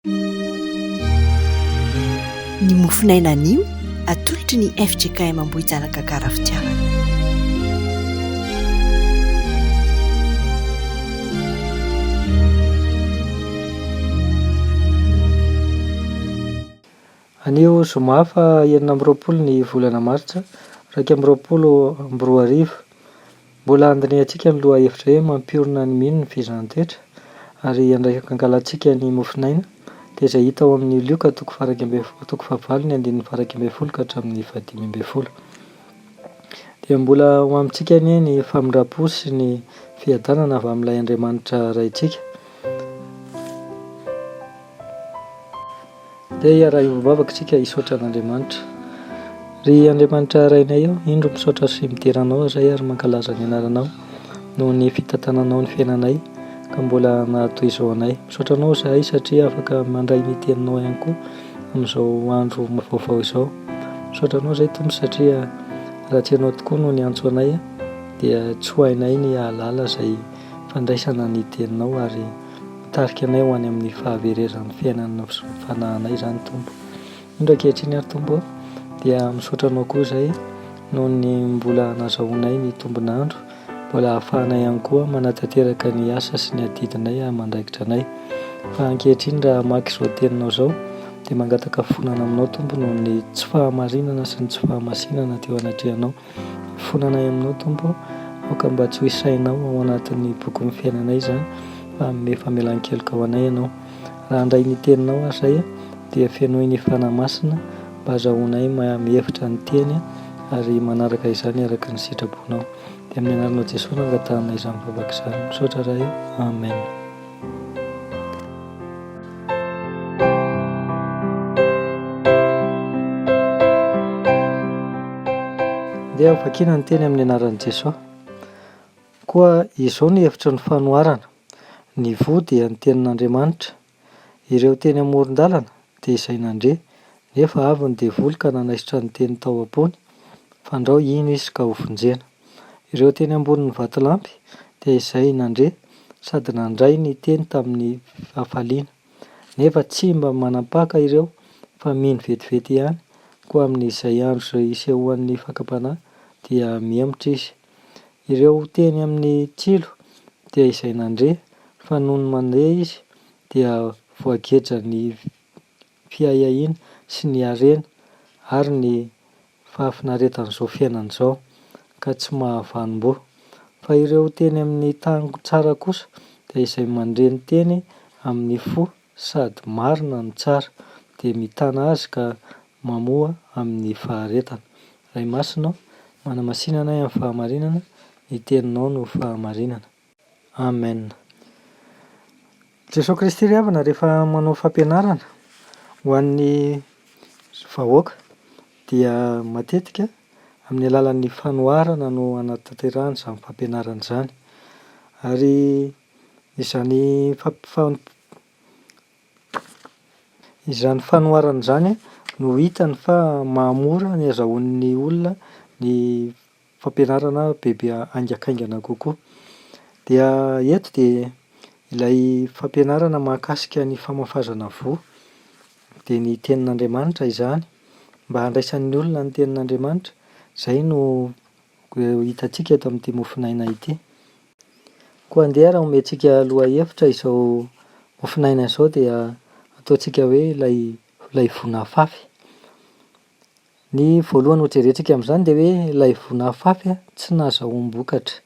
Ny mofonaina anio atolotry ny fjkm Ambohijanaka Gara Fitiavana. Anio zoma faha 26 ny volana martsa 2021. Mbola handinihantsika ny lohahevitra hoe mampiorina ny mino ny fizahan-toetra ary handraikankalantsika ny mofonaina dia izay hita ao amin'ny Lioka toko faha-iraika toko fahavalo ny andininy faha-iraika ambin'ny folo ka hatramin'ny fahadimy ambin'ny folo. Dia mbola ho amintsika anie ny famindram-po sy ny fiadanana avy amin'ilay Andriamanitra Raintsika. Ndeha hiara-hiombom-bavaka isika hisaotra an'Andriamanitra. Ry Andriamanitra Rainay ô, indro misaotra sy midera Anao izahay ary mankalaza ny Anaranao noho ny fitantananao ny fiainanay ka mbola nahatoy izao anay. Misaotra Anao izahay satria afaka mandray ny Teninao ihany koa amin'izao andro vaovao izao. Misaotra Anao izahay Tompo satria raha tsy Ianao tokoa no niantso anay dia tsy ho hainay ny hahalala izay fandraisana ny Teninao ary Mitarika anay ho any amin'ny fahaverezan'ny fiainan'ny fanahinay izany Tompo. Indro ankehitriny ary Tompo ô, dia misaotra Anao koa izahay noho ny mbola nazahoanay ny tombon'andro, mbola ahafahanay ihany koa manatanteraka ny asa sy ny adidinay amandraikitra anay. Fa ankehitriny raha hamaky izao Teninao izao, dia mangataka fonana aminao Tompo noho ny tsy fahamarinana sy ny tsy fahamasinana teo anatrehanao. Fonanay aminao Tompo ô, aoka mba tsy ho isainao ao anatin'ny bokin'ny fiainanay izany fa hanome famelan-keloka ho anay Ianao. Raha handray ny Teninao ary izahay dia fenoy ny Fanahy Masina mba hazahoanay mihevitra ny Teny ary manaraka izany araka ny sitraponao. Dia amin'ny anaranao Jesoa no angatahanay izany vavaka izany. Misaotra Ray ô. Amen. Ndeha hovakiana ny teny amin'ny anaran'i Jesoa. Koa izao ny hevitry ny fanoharana, Ny voa dia ny tenin'Andriamanitra. Ireo teny amoron-dalana dia izay nandre, nefa avy ny devoly ka nanaisotra ny teny tao am-pony, fandrao hino izy ka hovonjena. Ireo teny ambonin'ny vatolampy dia izay nandre sady nandray ny teny tamin'ny hafaliana. Nefa tsy mba manam-paka ireo fa mino vetivety ihany, koa amin'izay andro isehoan'ny fakam-panahy dia mihemotra izy. Ireo teny amin'ny tsilo dia izay nandre fa nony mandre izy dia voagejan'ny fiahiahiana sy ny harena ary ny fahafinaretan'izao fiainana izao ka tsy mahavanom-boa. Fa ireo teny amin'ny tany tsara kosa dia izay mandre ny teny amin'ny fo sady marina no tsara, dia mitana azy ka mamoa amin'ny faharetana. Ray Masina ô, manamasina anay amin'ny fahamarinana, ny teninao no fahamarinana. Amen. Jesoa Kristy ry havana rehefa manao fampianarana ho an'ny vahoaka dia matetika amin'ny alalan'ny fanoharana no anatanterahany izany fampianarana izany. Ary izany izany fanoharana izany no hitany fa mahamora ny azahoan'ny olona ny fampianarana bebe haingakaingana kokoa. Dia eto dia ilay fampianarana mahakasika ny famafazana voa, dia ny tenin'Andriamanitra izany, mba handraisan'ny olona ny tenin'Andriamanitra, izay no hitantsika eto amin'ity mofonaina ity. Koa andeha raha omentsika lohahevitra izao mofonaina izao dia ataontsika hoe ilay ilay voa nafafy. Ny voalohany hojerentsika amin'izany dia hoe ilay voa nafafy tsy nazahoam-bokatra.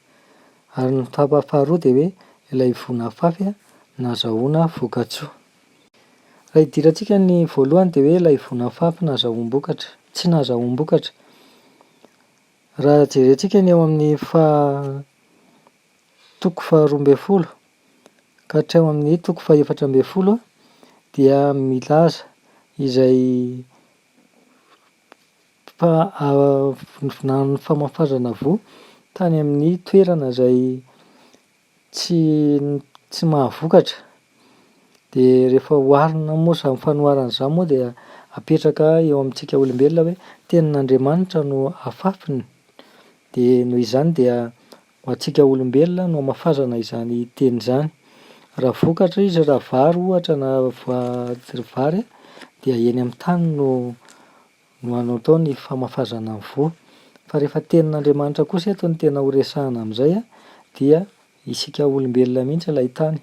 Ary ny faharoa dia hoe ilay voa nafafy nazahoana vokatsoa. Raha hidirantsika ny voalohany dia hoe ilay voa nafafy nazahoam-bokatra, tsy nazahoam-bokatra. Raha jerentsika ny eo amin'ny faha toko faharoa ambin'ny folo ka hatreo amin'ny toko fahefatra ambin'ny folo dia milaza izay Fa ny famafazana voa tany amin'ny toerana izay tsy tsy mahavokatra. Dia rehefa oharina moa izany fanoharana izany moa dia apetraka eo amintsika olombelona hoe tenin'Andriamanitra no afafiny. Dia noho izany dia ho antsika olombelona no hamafazana izany teny izany. Raha vokatra izy, raha vary ohatra na vary dia eny amin'ny tany no no atao ny famafazana ny voa. Fa rehefa tenin'Andriamanitra kosa eto no tena ho resahana amin'izay dia isika olombelona mihitsy ilay tany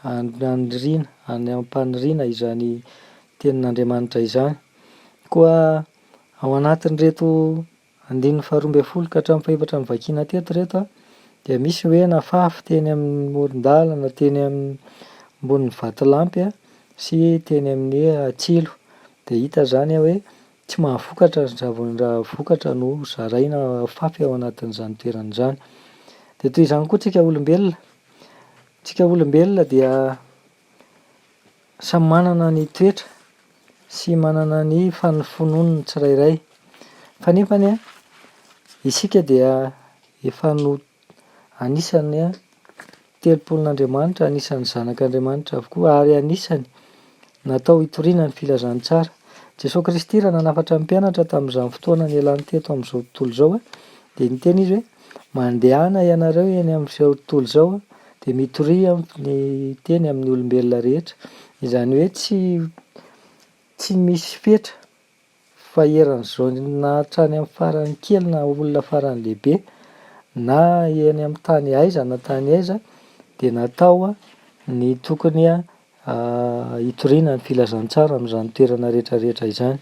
aniriana, any am-paniriana izany tenin'Andriamanitra izany. Koa ao anatin'ireto Andininy faharoa ambin'ny folo ka hatramin'ny fahefatra novakiana teto ireto dia misy hoe nafafy teny amin'ny moron-dalana, teny ambonin'ny vatolampy sy teny amin'ny tsilo. Dia hita izany hoe tsy mahavokatra ny zavatra vokatra no zaraina afafy ao anatin'izany toerana izany. Dia toy izany koa tsika olombelona. Tsika olombelona dia Samy manana ny toetra sy manana ny fanofonony ny tsirairay. Fa nefa anie isika dia efa no anisan'ny telopolon'Andriamanitra, anisan'ny zanak'Andriamanitra avokoa ary anisany natao hitoriana ny filazantsara. Jesoa Kristy raha nanafatra ny mpianatra tamin'izany fotoana nialany teto amin'izao tontolo izao dia niteny izy hoe mandehana ianareo eny amin'izao tontolo izao dia mitoria ny teny amin'ny olombelona rehetra, izany hoe tsy tsy misy fetra fa eran'izao na hatrany amin'ny farany kely na olona farany lehibe na eny amin'ny tany aiza na tany aiza dia natao ny tokony hitoriana ny filazantsara amin'izany toerana rehetra rehetra izany.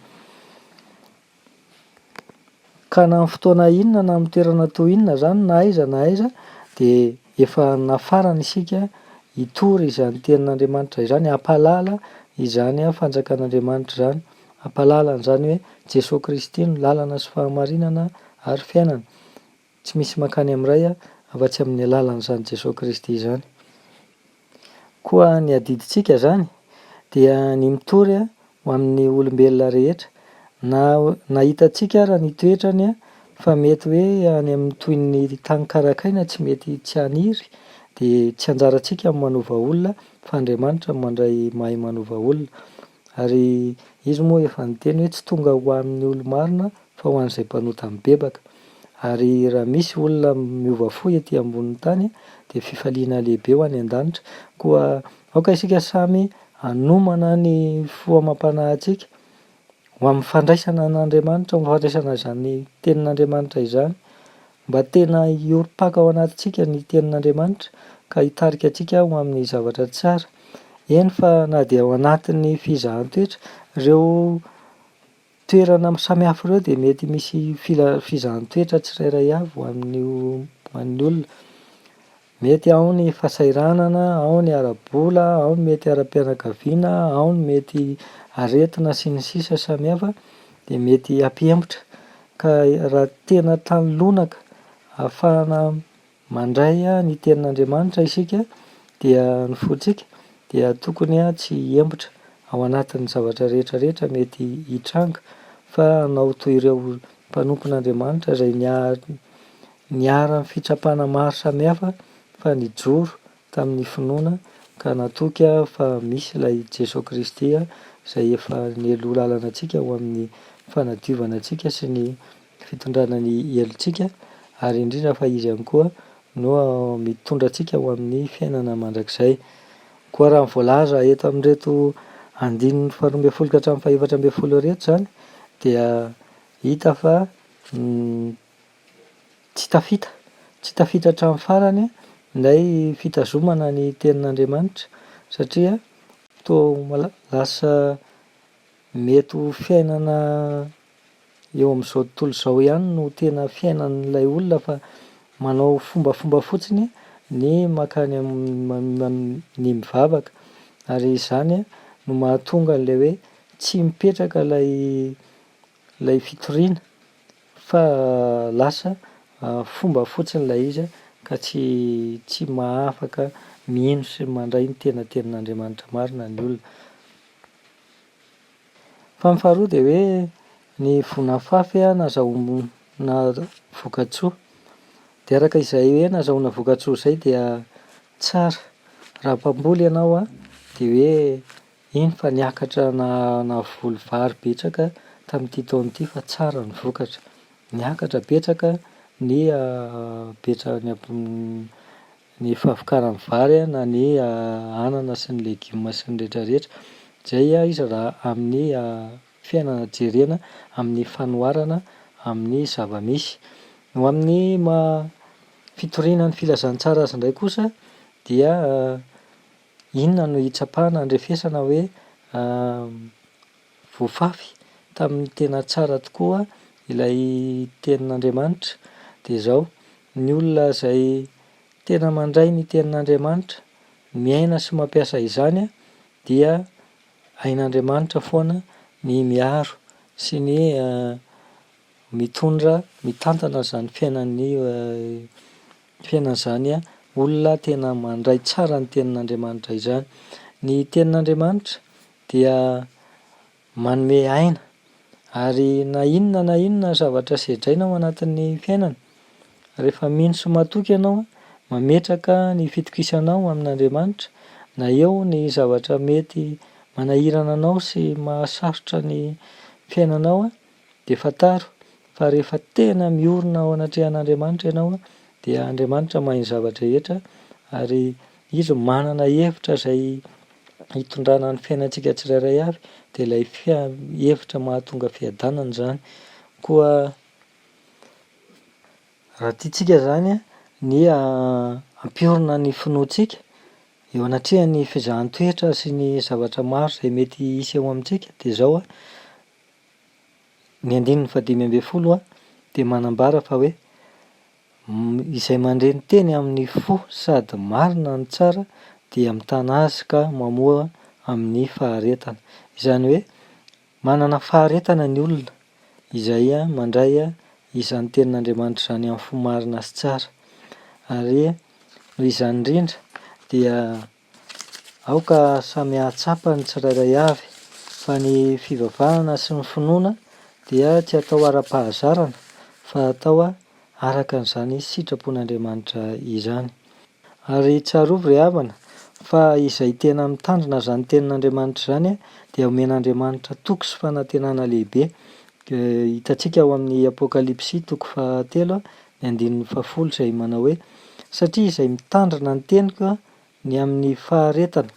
Ka na amin'ny fotoana inona na amin'ny toerana toy inona izany na aiza na aiza dia efa nafarana isika hitory izany tenin'Andriamanitra izany, hampahalala izany fanjakan'Andriamanitra izany, hampahalala an'izany hoe Jesoa Kristy no lalana sy fahamarinana ary fiainana. Tsy misy mankany amin'ny Ray afa-tsy amin'ny alalan'izany Jesoa Kristy izany. Koa ny adidintsika izany dia ny mitory ho amin'ny olombelona rehetra, na na hitantsika ara ny toetrany fa mety hoe any amin'ny toy ny tany karakaina tsy mety tsy haniry dia tsy anjarantsika ny manova olona fa Andriamanitra no mandray mahay manova olona. Ary Izy moa efa niteny hoe tsy tonga ho an'ny olo-marina fa ho an'izay mpanota mibebaka. Ary raha misy olona miova fo ety ambonin'ny tany dia fifaliana lehibe ho any an-danitra. Koa aoka isika samy hanomana ny fo amam-panahintsika ho amin'ny fandraisana an'Andriamanitra, ho amin'ny fandraisana izany tenin'Andriamanitra izany. Mba tena hiorim-paka ao anatintsika ny tenin'Andriamanitra ka hitarika antsika ho amin'ny zavatra tsara. Eny fa na dia ao anatin'ny fizahan-toetra, ireo toerana samihafa ireo dia mety misy fila- fizahan-toetra tsirairay avy ho an'ny ho an'ny olona. Mety ao ny fahasahiranana, ao ny ara-bola, ao ny mety ara-pianakaviana, ao ny mety aretina sy ny sisa samihafa dia mety hampihemotra. Ka raha tena tany lonaka ahafahana mandray ny tenin'Andriamanitra isika dia ny fontsika dia tokony tsy hihemotra ao anatin'ny zavatra rehetra rehetra mety hitranga fa hanao toy ireo mpanompon'Andriamanitra izay niharan'ny fitsapana maro samihafa fa nijoro tamin'ny finoana ka natoky fa misy ilay Jesoa Kristy izay efa nialoha lalana antsika ho amin'ny fanadiovana antsika sy ny fitondrana ny helotsika ary indrindra fa Izy ihany koa no mitondra antsika ho amin'ny fiainana mandrakizay. Koa raha ny voalaza eto amin'ireto andininy faharoa ambin'ny folo ka hatramin'ny fahefatra ambin'ny folo ireto izany dia hita fa tsy tafita, tsy tafita hatramin'ny farany ilay fitazomana ny tenin'Andriamanitra satria toa lasa mety ho fiainana eo amin'izao tontolo izao ihany no tena fiainan'ilay olona fa manao fombafomba fotsiny ny mankany amin'ny ny mivavaka ary izany no mahatonga an'ilay hoe tsy mipetraka ilay ilay fitoriana fa lasa fomba fotsiny ilay izy ka tsy tsy mahafaka mino sy mandray ny tena tenin'Andriamanitra marina ny olona. Fa ny faharoa dia hoe ny voa nafafy nazahoana vokatsoa. Dia araka izay hoe nazahoana vokatsoa izay dia tsara raha mpamboly ianao dia hoe iny fa niakatra nahavoly vary betsaka tamin'ity taona ity fa tsara ny vokatra. Niakatra betsaka ny habetsahan'ny. ny fahavokaran'ny vary na ny anana sy ny legioma sy ny rehetra rehetra. Izay izy raha amin'ny fiainana jerena amin'ny fanoharana amin'ny zava-misy. Ho amin'ny maha fitoriana ny filazantsara azy indray kosa dia inona no hitsapana handrefesana hoe voafafy tamin'ny tena tsara tokoa ilay tenin'Andriamanitra? Dia izao, ny olona izay tena mandray ny tenin'Andriamanitra, miaina sy mampiasa izany dia hain'Andriamanitra foana ny miaro sy ny mitondra, mitantana izany fiainan'ny fiainana izany olona tena mandray tsara ny tenin'Andriamanitra izany. Ny tenin'Andriamanitra dia manome aina ary na inona na inona zavatra sedraina ao anatin'ny fiainana, rehefa mino sy matoky ianao, mametraka ny fitokisanao amin'Andriamanitra, na eo ny zavatra mety manahirana anao sy mahasarotra ny fiainanao dia fantaro fa rehefa tena miorina ao anatrehan'Andriamanitra ianao dia Andriamanitra mahay ny zava-drehetra ary Izy manana hevitra izay hitondrana ny fiainantsika tsirairay avy dia ilay hevitra mahatonga fiadanana izany. Koa raha tiantsika izany ny hampiorina ny finoantsika eo anatrehan'ny fizahan-toetra sy ny zavatra maro izay mety hisy eo amintsika dia izao, ny andininy fahadimy ambin'ny folo dia manambara fa hoe Izay mandre ny teny amin'ny fo sady marina no tsara dia mitana azy ka mamoa amin'ny faharetana. Izany hoe manana faharetana ny olona izay mandray izany tenin'Andriamanitra izany amin'ny fo marina sy tsara. Ary noho izany indrindra dia aoka samy hahatsapa ny tsirairay avy fa ny fivavahana sy ny finoana dia tsy atao ara-pahazarana fa atao araka an'izany sitrapon'Andriamanitra izany. Ary tsarovy ry havana fa izay tena mitandrina izany tenin'Andriamanitra izany dia omen'Andriamanitra toky sy fanantenana lehibe. Hitantsika ao amin'ny Apokalypsy toko fahatelo ny andininy fahafolo izay manao hoe, Satria izay mitandrina ny teniko ny amin'ny faharetana,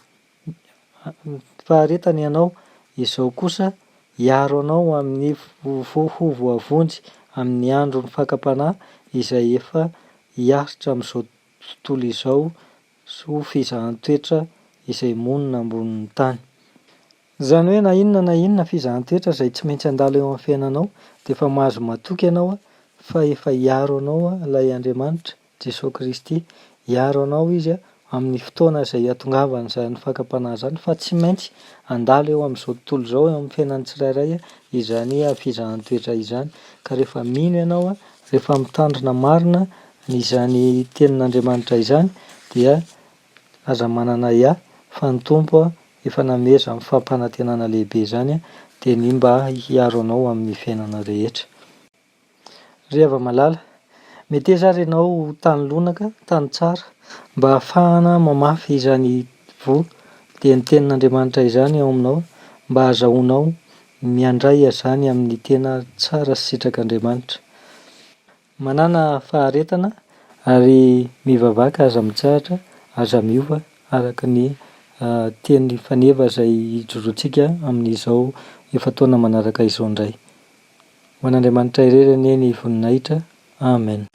faharetana ianao, izao kosa hiaro anao amin'ny ho voavonjy amin'ny andron'ny fakam-panahy izay efa hiaritra amin'izao tontolo izao sy ho fizahan-toetra izay monina ambonin'ny tany. Izany hoe na inona na inona fizahan-toetra izay tsy maintsy handalo eo amin'ny fiainanao dia efa mahazo matoky ianao fa efa hiaro anao ilay Andriamanitra Jesoa Kristy hiaro anao Izy amin'ny fotoana izay hahatongavan'izany fakam-panahy izany fa tsy maintsy handalo eo amin'izao tontolo izao, eo amin'ny fiainan'ny tsirairay izany fizahan-toetra izany. Ka rehefa mino ianao, rehefa mitandrina marina izany tenin'Andriamanitra izany dia aza manana ahiahy fa ny Tompo efa namehy izany fampanantenana lehibe izany dia ny mba hiaro anao amin'ny fiainana rehetra. Ry hava-malala, meteza ary ianao ho tany lonaka, tany tsara, mba hahafahana mamafy izany voa, dia ny Tenin'Andriamanitra izany ao aminao, mba hahazahoanao miandray azany amin'ny tena tsara sy sitrak'Andriamanitra. Manàna faharetana ary mivavaka aza mitsahatra, aza miova, araka ny teny faneva izay ijoroantsika amin'izao efa-taona manaraka izao indray. Ho an'Andriamanitra irery anie ny voninahitra. Amen.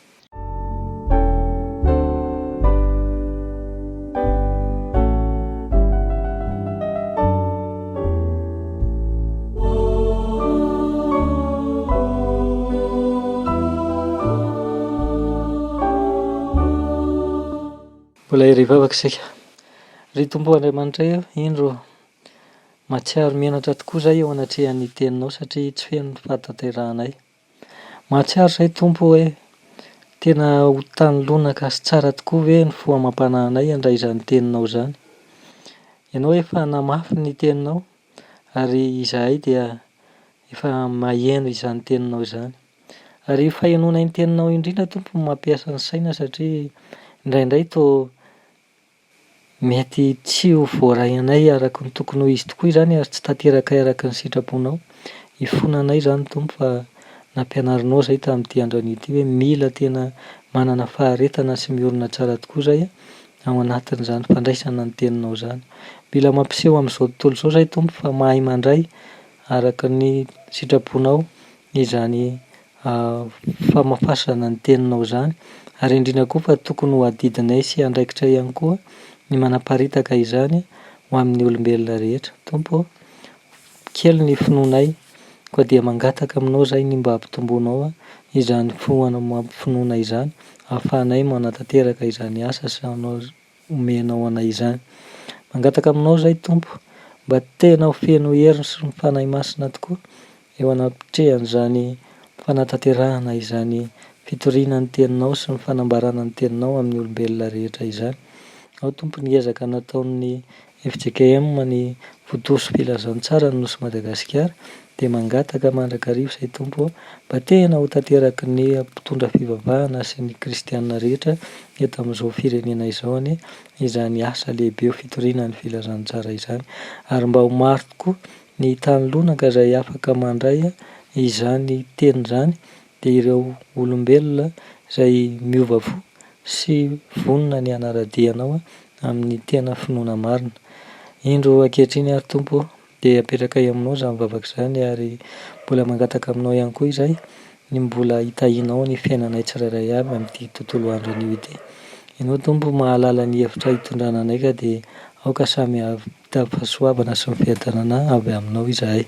Mbola hivavaka isika. Ry Tompo Andriamanitray ô, indro Mahatsiaro menatra tokoa izahay eo anatrehan'ny Teninao satria tsy feno ny fahatanterahanay. Mahatsiaro izahay Tompo hoe tena ho tany lonaka sy tsara tokoa ve ny fo amam-panahinay handray izany Teninao izany. Ianao efa namafy ny Teninao ary izahay dia efa maheno izany Teninao izany. Ary io fahenoanay ny Teninao indrindra Tompo no mampiasa ny saina satria indraindray toa Mety tsy ho voaray anay araka ny tokony ho izy tokoa izany ary tsy tanterakay araka ny sitraponao. Hifona anay izany Tompo fa nampianarinao izay tamin'ity andro anio ity hoe mila tena manana faharetana sy miorina tsara tokoa izay ao anatin'izany fandraisana ny Teninao izany. Mila mampiseho amin'izao tontolo izao izay Tompo fa mahay mandray araka ny sitraponao izany famafasana ny Teninao izany ary indrindra koa fa tokony ho adidinay sy andraikitray ihany koa ny manaparitaka izany ho amin'ny olombelona rehetra. Tompo ô, kely ny finoanay koa dia mangataka aminao izahay ny mba hampitomboanao izany finoana izany ahafahanay manatanteraka izany asa sy omenao anay izany. Mangataka aminao izahay Tompo mba tena ho feno hery sy ny Fanahy Masina tokoa eo anatrehan'izany fanatanterahana izany fitoriana ny Teninao sy ny fanambarana ny Teninao amin'ny olombelona rehetra izany. Ao Tompo ny ezaka nataon'ny fjkm ny Votoso Filazantsara ny Nosy Madagasikara dia mangataka mandrakariva izay Tompo ô mba tena ho tanteraky ny mpitondra fivavahana sy ny kristiana rehetra eto amin'izao firenena izao anie izany asa lehibe ho fitoriana ny filazantsara izany ary mba ho maro tokoa ny tany lonaka izay afaka mandray izany teny izany dia ireo olombelona izay miova fo sy vonona ny hanara-dia Anao amin'ny tena finoana marina. Indro ankehitriny ary Tompo ô, dia apetrakay Aminao izany vavaka izany ary mbola mangataka Aminao ihany koa izahay ny mbola hitahianao ny fiainanay tsirairay avy amin'ity tontolo andro anio ity. Ianao Tompo mahalala ny hevitra hitondrana anay ka dia aoka samy hahita fahasoavana sy ny fiadanana avy Aminao izahay.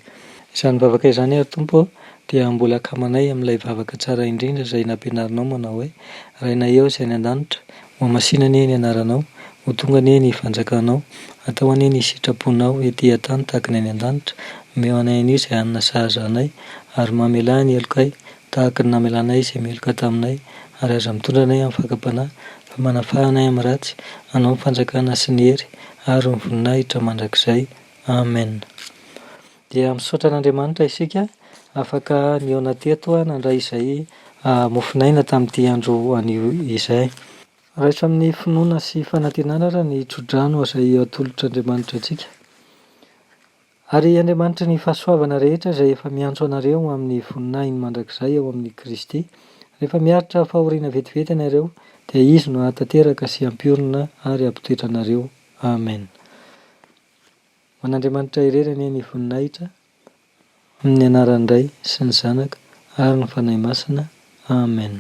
Izany vavaka izany ary Tompo ô, dia mbola akamanay amin'ilay vavaka tsara indrindra izay nampianarinao manao hoe, Rainay eo izay any an-danitra, hohamasina anie ny anaranao, ho tonga anie ny fanjakanao, atao anie ny sitraponao ety an-tany tahaka ny any an-danitra, omeo anay anio izay hanina sahaza anay, ary mamelà ny helokay tahaka ny namelanay izay meloka taminay, ary aza mitondra anay amin'ny fakam-panahy, fa manafaha anay amin'ny ratsy, anao ny fanjakana sy ny hery ary ny voninahitra mandrakizay. Amen. Dia misaotra an'Andriamanitra isika afaka nihaona teto nandray izay mofon'aina tamin'ity andro anio izay. Raiso amin'ny finoana sy fanantenana ary ny tsodrano izay atolotr'Andriamanitra antsika. Ary Andriamanitry ny fahasoavana rehetra izay efa miantso anareo ho amin'ny voninahiny mandrakizay ao amin'i Kristy, rehefa miaritra fahoriana vetivety ianareo, dia Izy no hahatanteraka sy hampiorina ary hampitoetra anareo. Amen. Ho an'Andriamanitra irery anie ny voninahitra, amin'ny anaran'ny Ray sy ny Zanaka ary ny Fanahy Masina. Amen.